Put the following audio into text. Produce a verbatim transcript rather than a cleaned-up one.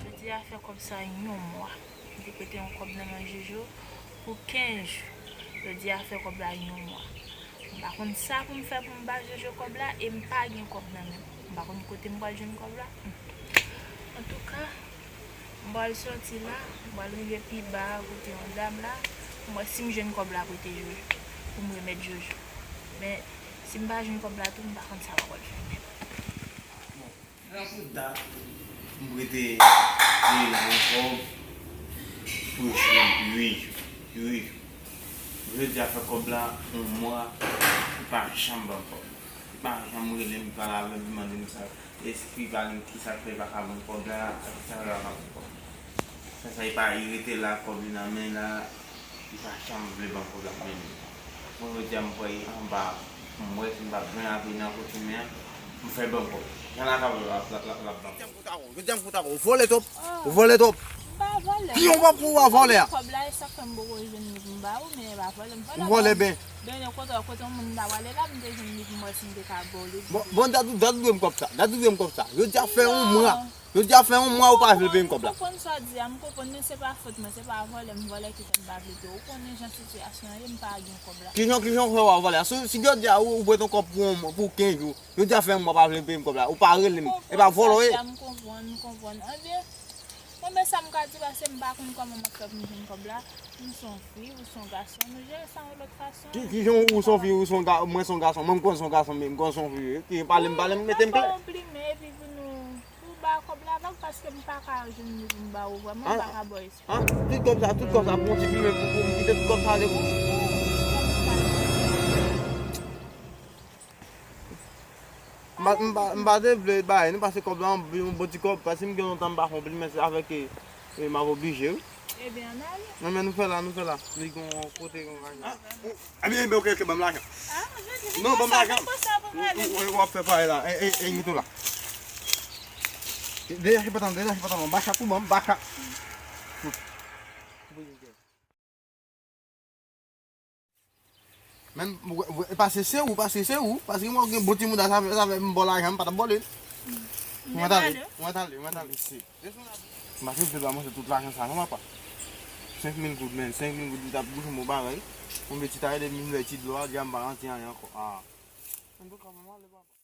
Jodi a fè kòb sa yon mwa. M te prete yon kòb nan men Jojo pou kenz jou. Jodi a fè kòb la yon mwa. M pa konn sa pou m fè pou m ba Jojo kòb la e m pa gen kòb nan men m. M pa konn kote m pral jwenn kòb la. Hmm. Antouka, m pral sòti la, m pral rive pi ba a kote yon dam la, pou m wè si m jwenn kòb la prete Jojo, pou m remèt Jojo. Men, si m pa jwenn kòb la tou, m pa konn sa m pral fè menm. Bon, nan kou dat, m prete Leyla yon kòb pou uit jou. Uit jou. Jodi a fè kòb la yon mwa, li pa janm ban m kòb. Li pa janm rele m, pale avè m, mande m sa. Espri pa gen kisa k fè li pa ka ban m kòb la, ak kisa k fè li pa ka ban m kòb. Sa, sa, li pa, li rete la, kòb li nan men la, li pa janm vle ban m kòb la menm. Bon, jodi a m pran anba, m wè si m p ap jwenn avè nan kote men an, m fè ban m kòb. Jan la ka vle l ap, l ap, l ap, l ap ban m kòb. Jodi a m fout ak ou, jodi a m fout ak ou, vòlè twòp, ou vòlè twòp. M pa vòlè. Ki yon pap pou w a vòlè a? Kòb la, e sa k fè m poko jwenn li pou m ba ou, men e pa vòlè, m vòlè. Ou vòlè ben. Ben, kote, kote yon moun ta pale la, m te jwenn li pou m wè si m te ka ba w li. Bon, bon, dat ou, dat ou dwe m kòb sa. Dat ou dwe m kòb sa. Jodi a fè yon mwa. Jodi a fè yon mwa ou pa vle peye m kòb la. M konprann sa w di a, m konprann, men se pa fòt mwen, se pa vòlè m vòlè ki fè m pa vle peye w. Ou konnen jan sitiyasyon an ye, m pa gen kòb la. Kijan, kijan w fè w a vòlè a? Si, si jodi a ou, ou prete yon kòb pou yon mwa, pou kenz jou, jodi a fè yon mwa pa vle peye m kòb la, ou pa rele m. E pa vòlè w ye. M konprann sa w di a, m konprann, m konprann. Anben, bon, men sa m ka di w a, se m pa konn kòman m ap fè pou m jwenn kòb la. M se yon fi, ou se yon gason, nou jere sa yon lòt fason. Ki, kijan ou se yon fi, ou se yon ga-, mwen se yon gason, mwen m konn se yon gason, men m konn se yon fi, wi. Ki pale m, pale m, mete m klè. Mwen ba w yon plimen, epi pou nou, pou w ba kòb la vag, paske m pa ka jwenn li pou m ba ou, vrèman, m pa ka ba w espri. Ah, tout kòb sa, tout kòb sa, pou yon ti plimen, pou, pou m kite tout kòb sa ale pou ou. M pa, m pa, m pa te vle bay, nou pase kòb la, yon, yon bon ti kòb, paske m gen lontan m pa fè yon plimen, se avèk, e, e, m ap oblije, wi. Ebyen, ann ale. Non, men nou fè la, nou fè la. Li gon kote, gon kay. Ah, ou, ebyen, ebyen, ok, ok, ban m lajan. Ah, jodi, non, ban m lajan. Ou, ou, ou ap fè parèy la. E, e, e, mete w la. Deja, se pantalon, deja, se pantalon. Baka pou ban m, baka. Men, w, w, paske se ou, paske se ou, paske mwen gen bon ti mouda, sa fè, sa fè m ba w lajan, m pa t ap vòlè. Mwen t ale, mwen t ale, mwen t ale. M pa t vle ba mwen tout lajan sa, non, papa. Senk mil goud, men, senk mil goud, li t ap bouche yon bon bagay. Konbyen ti tayè de mil lè ti dlo a, di a m pa rantre anyen ankò. Ah. Antouka, mwen ale, papa.